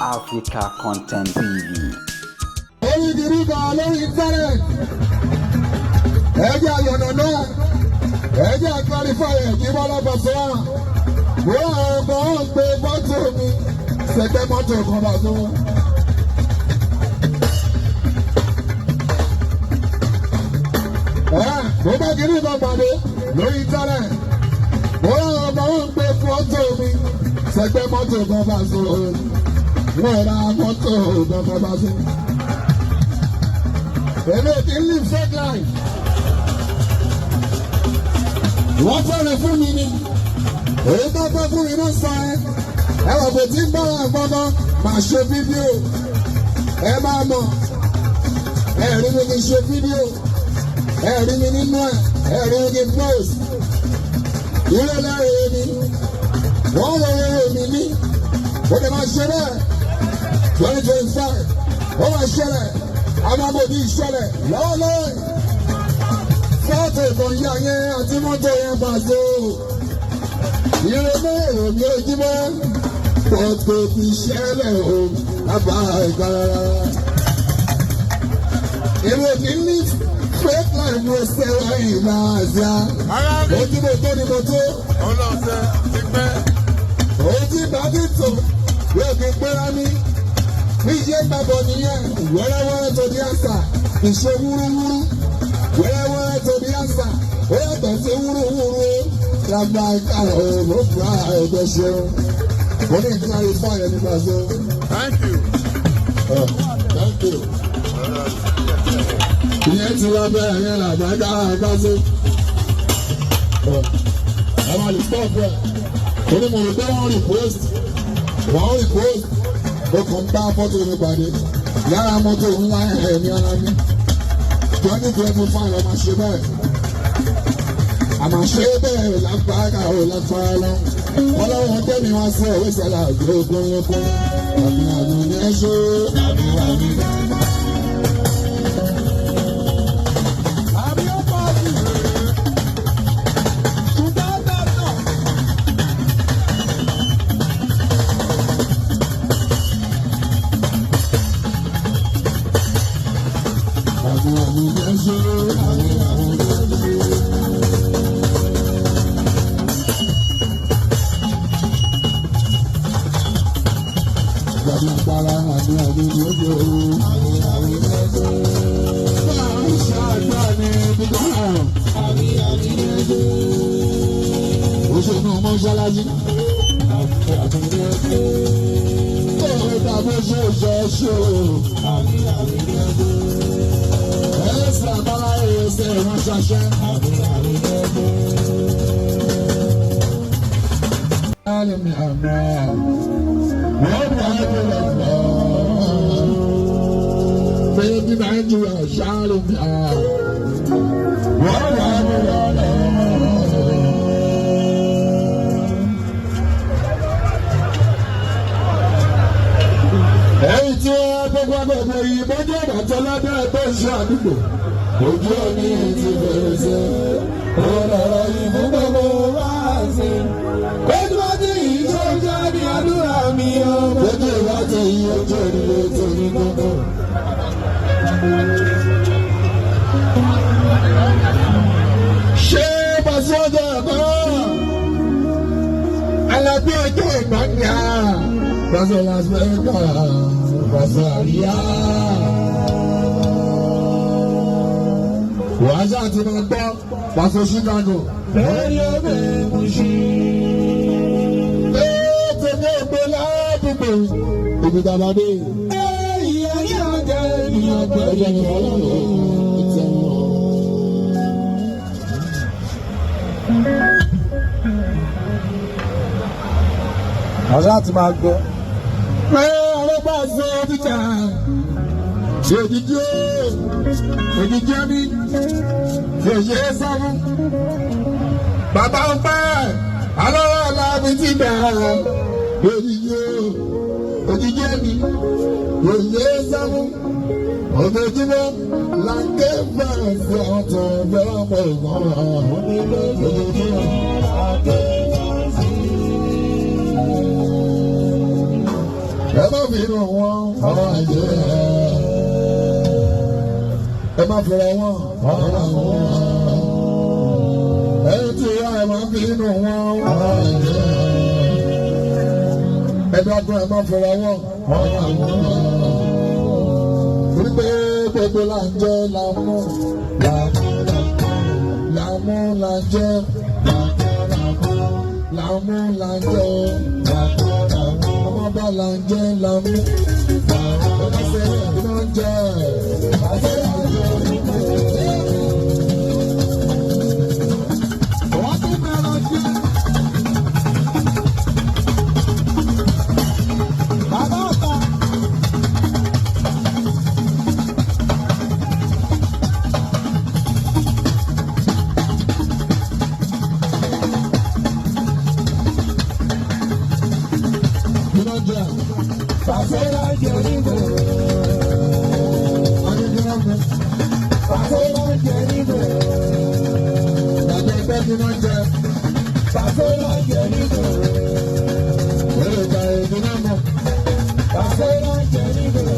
Africa Content TV. Orí kìíní kan lórí internet, ẹ jẹ́ àyànnà náà, ẹ jẹ́ clarify ẹ̀ kí Bọ́lá Pasuma. Wọ́n àwọn kan ń gbé mọ́tò mi sẹ́gbẹ́ mọ́tò kan bá tó. Mo bá kìíní kan pàdé lórí internet, wọ́n àwọn kan ń gbé fọ́tò mi sẹ́gbẹ́ mọ́tò kan bá tó. Wọ́n ra mọ́tò kan bá tó. Èmi ò kí ń live fake life. Wọ́n fẹ́rẹ̀ fún mi ni. Èyí tó fẹ́ fún mi náà sọ ẹ́. Ẹ wọ̀ pé tí ń bá wà gbọ́ngàn máa ṣe fídíò. Ẹ máa mọ̀. Ẹ rí mi kí n ṣe fídíò. Ẹ rí mi nínú ẹ̀. Ẹ rí mi kí n post. Ilé lẹ́rìí mi. Wọ́n wọ owó mi ní. Ó lè máa ṣe bẹ́ẹ̀. 2025. Ó máa ṣẹlẹ̀ amábòdì ìṣẹ̀lẹ̀ lọ́wọ́lọ́wọ́ fọ́tò ìkànnì yẹn àti mọ́tò yẹn pàṣẹ ìrònú èrò ní ojúmọ́ fọ́tò ti ṣẹlẹ̀ o lábá ìkarara. Èrò ní ní fake life ló ṣẹlẹ̀ ìlà àṣà ojú mo tó ni mo tó Ọlọ́sẹ̀ ti pẹ́. Ojú bá ti tò yóò fi pẹ́ra mi níṣẹ́ gbàgbọ́ nìyẹn wẹ́rẹ́wẹ́rẹ́ tó di àṣà ìṣe wúrúwúrú wẹ́rẹ́wẹ́rẹ́ tó di àṣà ó yàtọ̀ sí wúrúwúrú lágbá ló fura ẹgbẹ́ ṣeun mo ní clarify ẹni pàṣẹ. Thank you. Thank you. Ìyẹn ti lọ bẹ́ẹ̀ yẹn làgbàgà pàṣẹ. Ẹ máa lè stop ẹ̀ torí mo rò pé wọ́n repost, wọ́n repost. Ó kàn bá fọ́tò mi pàdé yàrá mọ́tò ńlá ẹ̀mí ara mi. 2025 ọmọ ṣe bẹ́ẹ̀, àmọ́ ṣe bẹ́ẹ̀ lágbára ò lágbára lọ. Ọlọ́run tẹ́mi wá sí ẹ̀wé sẹ́lá gbogbo àmì àmì ní ẹ̀ṣọ́ àmì àmì. Àbí ó pọ̀ jù. Ṣùgbọ́n tọ̀tọ̀. Àmì àmì ní ẹ̀ṣọ́ àmì àmì ní ẹ̀ṣọ́. Gbàgbé agbára àmì àmì ní ẹ̀ṣọ́ àmì àmì ní ẹ̀ṣọ́. Máa ń ṣàdúrà ní bíkọ́ àmì àmì ní ẹ̀ṣọ́. Oṣù mọ́ṣáláṣí. Àmì àmì ní ẹ̀ṣọ́. Ó dàbí ṣe ṣe ṣe o. Àmì àmì ní ẹ̀ṣọ́. Ẹ̀sìn àbáláyé ẹsẹ̀ wọn ṣaṣẹ́. Àmì àmì ní ẹ̀ṣọ́. Àmì àmì. Wọ́n bá yẹ lọ. Baby, Nigeria, ṣáàlì mi. Wọ́n bá yẹ lọ. Ẹ̀yìn tí wọ́n gbogbo agbègbè yìí bọ́jú ọ̀dàtọ̀ lábẹ́ ẹgbẹ́ iṣẹ́ àdúgbò. Ojú òní ti bẹ̀rẹ̀ sí. Ọ̀rọ̀ yìí fún gbogbo wá sí. Ojú bá ti yìí tó ń jẹ́ ní àdúrà mi o. Ojú ìwádìí yìí ojú ìdílé tó ní gbogbo. Ṣé Pàṣẹ ọjọ́ ẹ̀kọ́? Alábí ọjọ́ ìgbàgbà. Pàṣẹ Las Vegas, Pàṣẹ Àríyá. Wàá ṣáà ti máa gbọ́ Pàṣẹ Chicago. Lórí ọbẹ̀ mo ṣe. Ètò ní ògbó ládùúgbò. Ibi tá a bá dé. Ìyá ní ọjà ènìyàn Ẹ̀jẹ̀ ni gbọ́dọ̀. Ọlọ́run ti ń lọ. Ọ̀sán àti máa gbọ́. Pé ọlọ́pàá ṣe títà ṣe òjijì òjijì ẹni ṣe ṣe é sá fún. Bàbá ń pẹ́ alọ́rọ̀ làbí ti dà òjijì òjijì ẹni ṣe ṣe é sá fún. Ojoojúmọ́ là ń ké fẹ́ràn sí àwọn tó ń fẹ́ràn pọ̀ ìgbọ́n ojoojúmọ́. Ẹ má fi inú wọn ọ̀rọ̀ Nàìjíríà. Ẹ má fira wọn ọ̀rọ̀ wọn. Ẹyin tí ìyá ẹ máa fi inú wọn ọ̀rọ̀ Nàìjíríà. Ẹ dákun, ẹ má fira wọn ọ̀rọ̀ wọn. Torí pé gbogbo là ń jẹ là ń mú là ń là ń mú là ń jẹ là ń mú là ń jẹ ọmọ bá là ń jẹ là ń mú. Ọmọ sẹ́yìn ló ń jẹ. Wọ́n tún bẹ̀rẹ̀ jẹ́. Bàbá ọ̀tá. Kí ló ń jẹ? Pàṣẹ lájẹ nígboro. Ayé kí ló ń jẹ? Pàṣẹ lájẹ nígboro. Bàbá ẹgbẹ́ kí ló ń jẹ? Pàṣẹ lájẹ nígboro. Èrè ìgbà èdè náà mọ̀. Pàṣẹ lájẹ nígboro.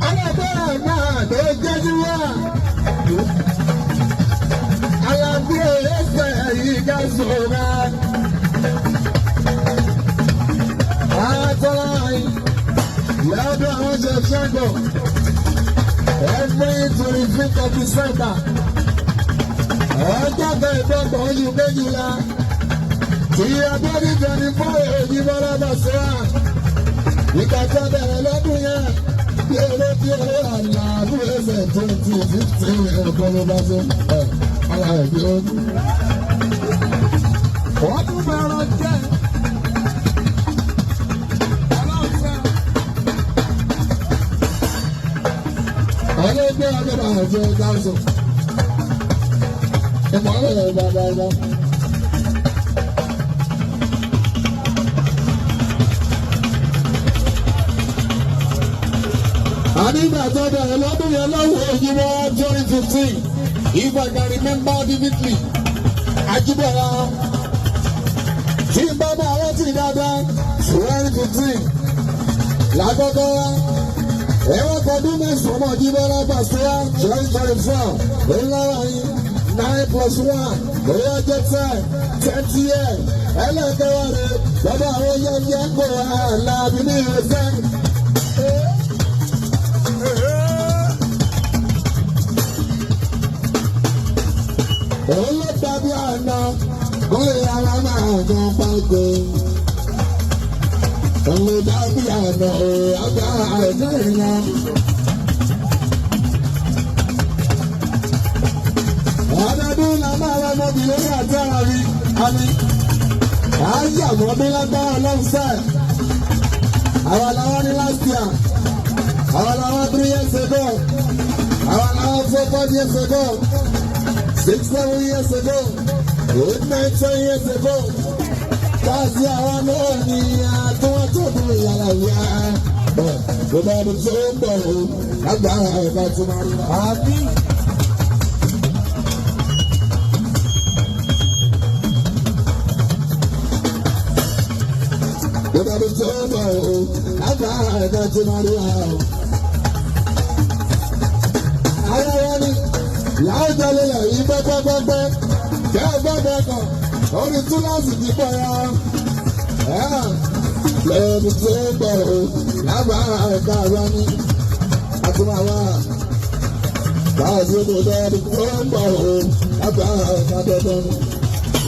Alágbára náà tó jẹ́jú wá. Alábúrò ẹsẹ̀ yìí ká sọ̀rọ̀. Àtọ́lá lọ́dọ̀ àwọn ṣe ṣẹ́gun. Every 25th of December. Ọjọ́ kẹẹ̀ẹ́dọ́gbọ̀n oṣù kejìlá. Ti abẹ́rẹ́ 24 èyí bọ́lá bàṣẹ́wà. Ìgbà tó bẹ̀rẹ̀ lọ́dún yẹn. Bí eré bí eré àlà àbúrò ẹsẹ̀ 2015 ẹ̀kọ́ ló bá tó ẹ̀ ara ẹ̀ bí ó. Wọ́n tún bẹ̀rẹ̀ jẹ́. Ọlọ́sẹ̀. Ọlọ́gbẹ́ agbára àti ọjà sọ. Ìmọ̀lẹ̀ rẹ̀ bàbá ọba. Ànígbà tó bẹ̀rẹ̀ lọ́dún yẹn lọ́wọ́ òyìnbó 2015, if I can remember vividly, Ajíbọ̀lá tí n bá máa rántí dáadáa, 2015 lákọ́kọ́ wá. Ẹ̀rọ kọdún mẹ́sàn-án mọ̀ Jíbọ́lá Pàṣẹwá 2024 ńlára yín 9 plus 1 lórí ọjọ́ 10 20 years ẹlẹ́kẹ̀wá rẹ̀ lọ́dọ̀ àwọn yẹ́nyẹ́ kò àlàbí ní ìrẹsẹ̀. Òun ló dàbí àná kólé ara máa gan pàgọ́. Òun ló dàbí àná òun àgbà àìsàn ìran. Ọdọọdún la máa wá mọ́bi lórí àti ara mi. Àmì àáyí àmọ́dún lágbára lọ́sẹ̀. Àwa làwọn ní last year. Àwa làwọn 3 years ago. Àwa làwọn four 5 years ago. 6, 7 years ago. 8, 9, 10 years ago. Káàsì àwa náà ní àtúwọ́tòdún ìyàrá ìyá. Gbogbo ọdún tó ń bọ̀ o, lágbára ẹ̀ka tó máa rí. Àbí. Gbogbo ọdún tó ń bọ̀ o, lágbára ẹ̀ka tó máa rí. Ara wa ni láwùjọ lélẹ̀ yìí pẹ́pẹ́pẹ́pẹ́ kẹ́ ẹ gbọ́dọ̀ kan orí túláàsì ti pọ̀ ya. Lọ́dún tó ń bọ̀ o, lágbára ẹ̀ka wa ní àtúmọ̀wá. Báàsì kò lọ́dún tó ń bọ̀ o, lágbára ẹ̀ka dandan ni.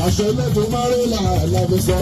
Àṣẹ lẹ́dùn márùn-ún làbí sọ.